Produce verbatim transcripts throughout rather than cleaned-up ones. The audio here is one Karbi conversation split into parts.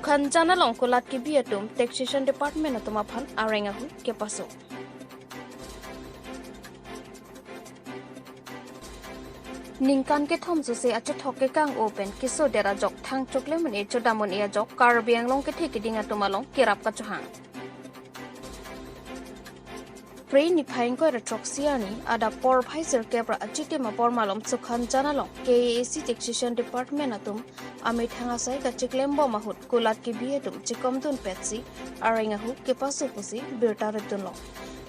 Sukhanjan along kulat kebi atum Taxation Department atum aphan areng ahu kepaso. Ningkan kethom suse achethok kekang-o pen kesodet ajok thang chokle mun-e chodam mun-e ajok Karbi Anglong kethe keding atum along kerap kachohang. Phre niphai ingkoi ra throksi arni adap porphai sirkep ra achitim apor malom Sukhanjan along K A A C Taxation Department atum amethang asai kachiklem bom ahut kulat kebi atum chikomdun petsi areng ahu kepaso pusi birta ritdunlo.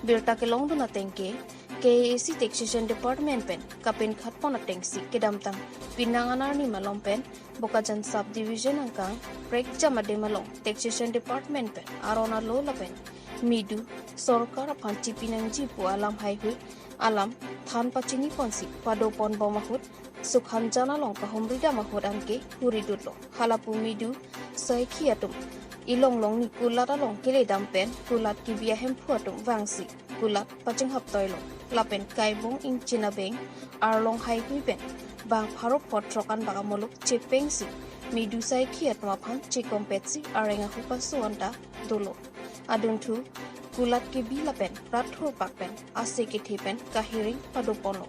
Birta kelongdun ateng ke K A A C Taxation Department pen kapinkhat pon atengsi kedamtang penang an arni malom pen Bokajan Sub Division angkang prekjam adim along Taxation Department pen aron alo lapen medu sorkar aphan chipi nangji pu alam haihui alam than pachini ponsi pado pon bom ahut Sukhanjan along kahumri dam ahut anke huri dutlo. Halapu medu saikhi atum ilong longni kulat along kele dam pen kulat kebi ahemphu atum vangsi kulat pachinghap toilo. Lapen Kaibong Ingchin abeng arlong haihui pen bang pharo phongo throk an bak amuluk chepengsi medu saikhi atum aphan chikom petsi areng ahu paso anta dolo. Adunthu kulat kebi lapen rat thurpak pen ase kethe pen kahiring pado ponlo.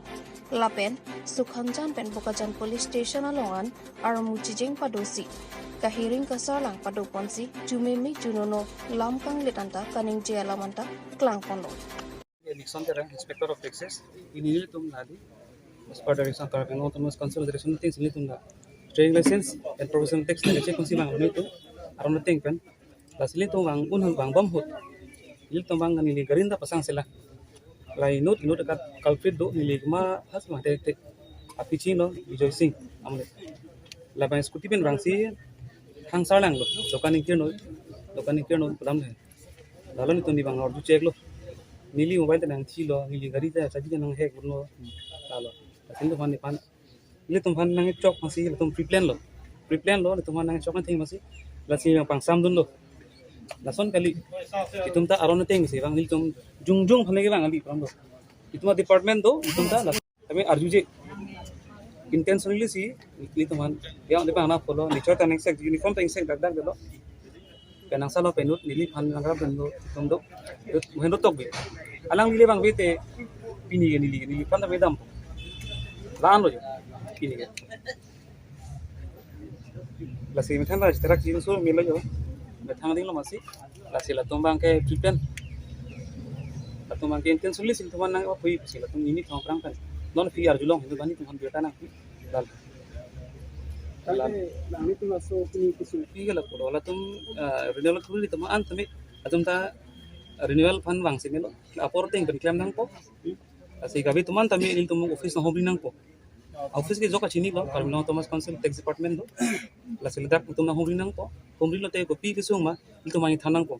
Lapen Sukhanjan pen Bokajan Police Station along an armu chijeng padosi kahiring kasarlang pado ponsi jumeme junono lam kanglit anta kaningje alam anta klang ponlo. Nixon Terang, Inspector of Taxes, pini nelitum nali, as per direction Karbi Anglong Autonomous Council direction, nelitum nelitum na trading license and professional tax na check konsi bang nelitum aron ateng pen, lasi nelitum bang un bang bom ahut, nelitum bang neli gari ta pasang sela, la inut inut akat culprit do neli ma has ma te te, apichi no Bijoy Singh amle, la bang scooty pen bangsi hang sarlang do, dokan ingkir no, dokan ingkir no pulam le. Lalo nelitum ni bang order check lo. Neli mobile ta nangchilo, neli gari ta chabi ta nang hack lo. Lalo. Lapen nelitum aphan ni pan. Nelitum aphan nangchok masi, nelitum pre-plan lo. Pre-plan lo, nelitum aphan nangchok nang theng masi. Lasi bang pangsamdunlo. Lason kali. Itum ta aron ateng si bang nelitum jongjong aphan ke bang ali pram lo. Itum department do, itum ta lason. Kami arjuje intentionally si, nelitum aphan, yang di bang na follow, nature ta nengsek, uniform ta nengsek dak dak dolo. Pen nang salo penut, neliphan nang rap penut, itum do, dut, muhen do tok bi. Alang neli bang bete, pini ke neli, neliphan ta bedam. Lan lo jo, pini ke. Lasi methang ta, terak jin so melo jo. Methang ding lo masi. Lasi latum bang ke pre-plan. Latum bang ke intentionally si nelitum aphan nang apui si latum neli thong prang pen. Non phi arjulong hindu bani nelitum aphan birta nangpi. Lal. Lal. Tangte nanglitum laso pini keso. Pini ke la pulo latum, eh, renewal thuri nelitum an tame latum ta renewal aphan bang si melo. Apor ateng pen klem nangpo. Lasi kabi atum an tame nelitum office nanghumri nangpo. Office ke jok kachini lo, Karbi Anglong Autonomous Council Tax Department lo. Lasi ladak itum nanghumri nangpo. Humri lote kopi kesung ma, itum aphan than nangpo.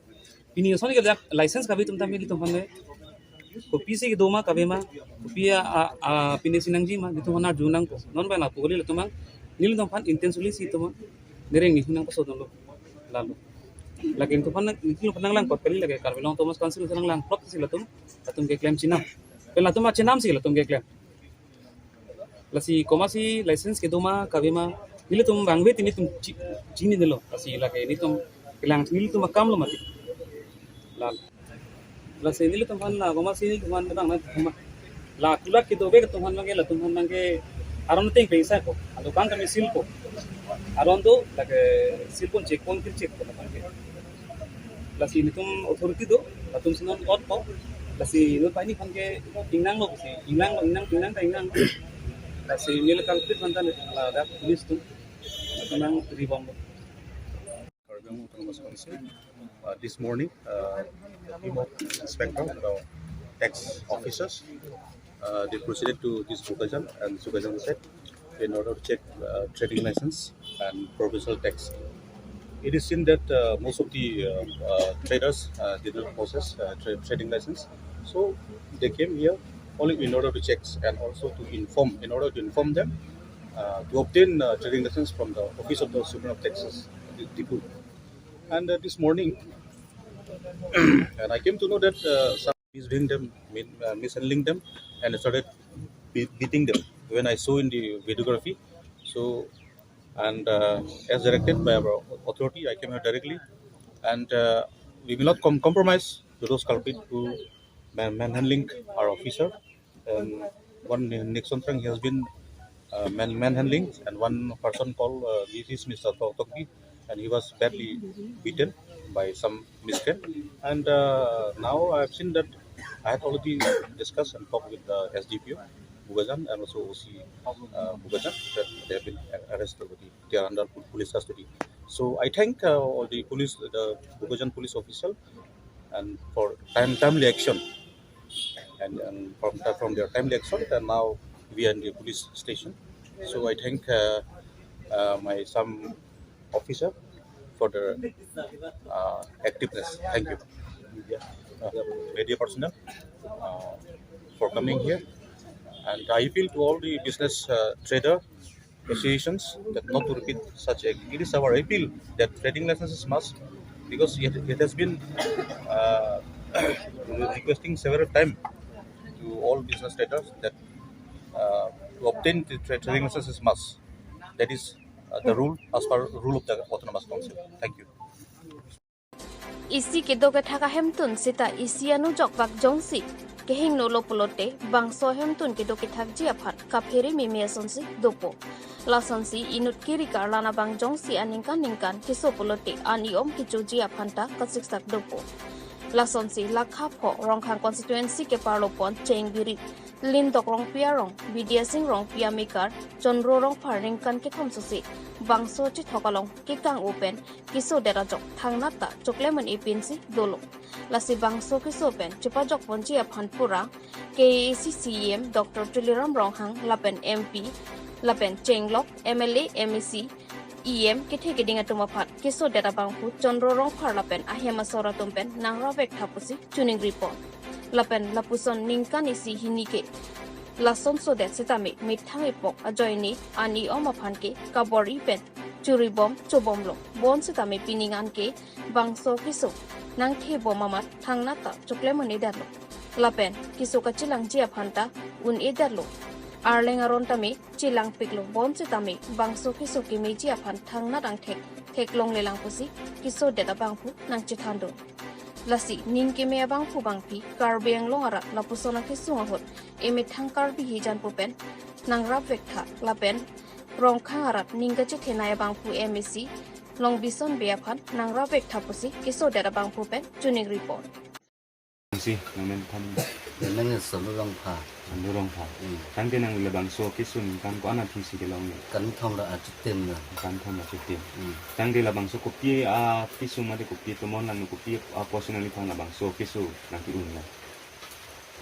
Pini ason ke ladak license kabi itum tame itum aphan me. Kopi si kedo ma kabe ma, kopi a, a, a, pine si nangji ma, itum aphan arju nangpo. Non ba lapu kali latum bang, nelitum aphan intentionally si itum nereng ni hunang paso lo. Lalo. Lake itum aphan, itum aphan nanglang kot kali lake Karbi Anglong Autonomous Council nanglang plot si latum, latum keklem chinam. Pen latum achinam si latum keklem. Lasi komatsi license kedo ma kabe ma nelitum bang bete nelitum chi-, chinine lo. Lasi lake nelitum kelang nelitum akam lo mati. Lal. Lasi nelitum aphan la komatsi nelitum aphan bang na thuma. La kulat kedo be itum aphan bang ke latum aphan bang ke aron ateng pen isai ko. Ado kan kami seal ko. Aron do lake seal pon check pon kir check ko latum ke. Lasi nelitum authority do, latum si non ot po. Lasi non pini aphan ke ingnang lo si, ingnang lo, ingnang, ingnang ta ingnang. Lasi neli culprit aphan ta ladak police atum nang ribom lo. Karbi Anglong Autonomous Council. Uh, this morning, uh, the team of inspector, the tax officers, uh, they proceeded to this Bokajan and Sukhanjan site in order to check, uh, trading license and professional tax. It is seen that, uh, most of the, uh, uh, traders, uh, did not possess, uh, tra-, trading license. So they came here only in order to check and also to inform, in order to inform them, uh, to obtain, uh, trading license from the office of the Superintendent of Taxes, Diphu. And, uh, this morning, and I came to know that, uh, some misdoing them, mi-, uh, mishandling them, and started be-, beating them when I saw in the videography. So And uh, as directed by our authority, I came here directly. And uh, we will not com- compromise to those culprits who man- manhandling our officer. And one Ni- Nixon Frank, he has been uh, man- manhandling, and one person called uh, this is Mister Tok- Tokbi, and he was badly beaten by some miscreant. And uh, now I've seen that I had already discussed and talked with the S D P O Bokajan and also O C uh, Bokajan, that they have been arrested already. They are under po- police custody. So I thank uh, all the police, the Bokajan police official, and for time timely action, and, and from from their timely action, and now we are in the police station. So I thank uh, uh, my some officer for their uh, activeness. Thank you, media, uh, media personnel, uh, for coming here, and I appeal to all the business uh, trader associations that not to repeat such act. It is our appeal that trading license is must, because it, it has been uh, requesting several times to all business traders that uh, to obtain the tra- trading license is must. That is uh, the rule as per rule of the autonomous council. Thank you. Isi kedo kethak ahemtun sita isi anujok bak jongsi kehingno lo pulote bangso ahemtun kedo kethakji aphan kaphere meme asonsi dopo. Lasonsi inut kiri karlan abang jongsi aningkan ningkan keso pulote an-i-om kechoji aphan ta kasiksak dopo. Lasonsi lakha pho Rongkhang constituency keparlopon Chengbiri, Lindok Rongpi arong, Bidya Sing Rongpi amekar, Chondro Rongphar ningkan kethom sose bangso chethok along kekang-o pen kesodet ajok thangnat ta choklem un-e pinsi dolo. Lasi bangso keso pen chepajokponji aphan pura K A A C C E M Doctor Tuliram Ronghang lapen M P lapen chenglok M L A, M A C, E M kethe keding atum aphan kesodet abangphu Chondro Rongphar lapen ahem asor atum pen nangrap vek tha pusi choningripon. Lapen lapuson ningkan isi hini ke lason sodet setame methang epok ajoine an-i-om aphan ke kabor-i pen choribom chobomlo. Bonsitame pining an ke bangso keso nangthebom amat thangnat ta choklem un-edetlo. Lapen keso kachelangji aphan ta un-edetlo. Arleng aron tame chelangpiklo. Bonsitame bangso keso kemeji aphan thangnat angthek theklonglelang pusi kesodet abangphu nangchethandun. Lasi ning keme abangphu bangphi Karbi Anglong arat lapuson akesung ahut emethang Karbi hijan pu pen nangrap vek tha lapen Rongkhang arat ning kachethenei abangphu M A C Longbison Bey aphan nangrap vek tha pusi kesodet abangphu pen choningripon. Si, nangmen tham. Nangmen Solo Rongphar. Solo Rongphar. Hmm. Tangte nangli labangso keso ningkan ko-an athisi kelongle? Kanthom ra achutim ra. Kanthom achutim. Hmm. Tangte labangso kopi akeso mate kopi tomon lang kopi apotsi nangliphan labangso keso nangpi-unlo?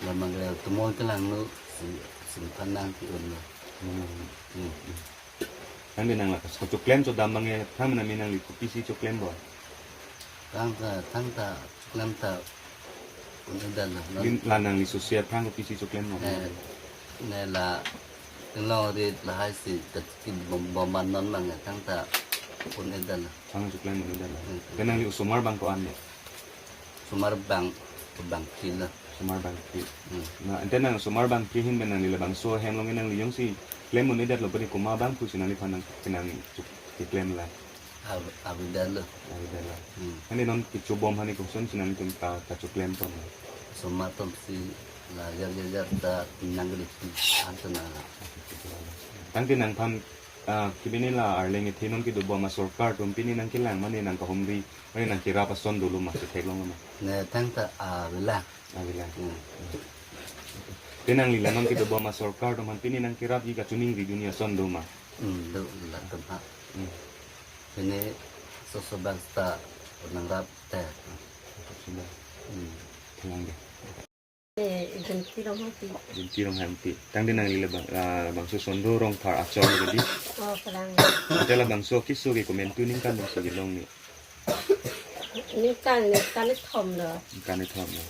Labang le tomon kelangno si, simphan nangpi-unlo. Hmm. Hmm. Tangte nang lakas kachoklem chodam abang e, thangnat meme nangli kopisi choklembom? Thangta, thangta choklem ta un-edetlo. Lin la nangli sose aphrang kopisi choklembom? Eh, ne la, inglong rit lahai si, ta ki bom, bom man non abang e, thangta un-edetlo. Thang choklem un-edetlo. Hmm. Te nangli osomar abang ko-an ne? Osomar abang, abangphilo. Osomar abangphli. Hmm. Na, ante nang osomar abangphli ahin pen nangli labangso ahem along nangli jongsi klem un-edetlo pade komat abangphusi nangliphan nang kenang chuk keklem la? Ab-, abidetlo. Abidetlo. Hmm. Ante non kechobom aphan kosonsi nanglitum ka, kachoklempon? Osomar atum si la jar jar jar ta nangli pi anto na. Tangte nangphan, ah, kibini la arleng ethe non kedobom asorkar atum pini nangkelang mane nangkahumri mane nangkerap ason dolo ma, chetheklonglo ma? Ne thangta avelang. Avelang. Hmm. Te nangli la non kedobom asorkar atum aphan pini nangkerapji kachoningridunji ason do ma? Hmm, do latum ha. Hmm. Pini soso bangsta nangrap te. Sudah. Hmm. Theklong de. Eh, Ginti Ronghangpi. Ginti Ronghangpi. Tangte nangli labang, ah, bangso Sondro Rongphar achor lo di? Oh, kalang. Ante labangso keso ke komantu ningkan bangso kelongle? Ningkan, ningkan kethom lo. Ningkan kethom lo.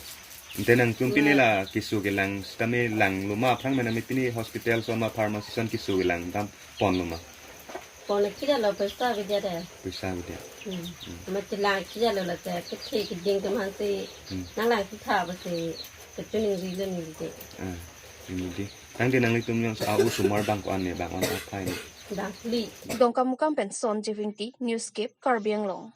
Ante nangtum pini la keso kelang sitame langlo ma aphrang mane pini hospital ason ma pharmacy ason keso kelang damponlo ma? Pon kejalo, poisa avedet de. Poisa avedet. Hmm. Hmm. Amat chelang kejalo lake kethe keding atum aphansi, hmm, nanglang ketha pusi kachoningrilo neli de. Ah, neli de. Tangte nanglitum jongsi a-osomar abang ko-an ne, bang-an athai ne? Dangkli. Dongkamukam pen Sonjib Ingti, Newscape, Karbi Anglong.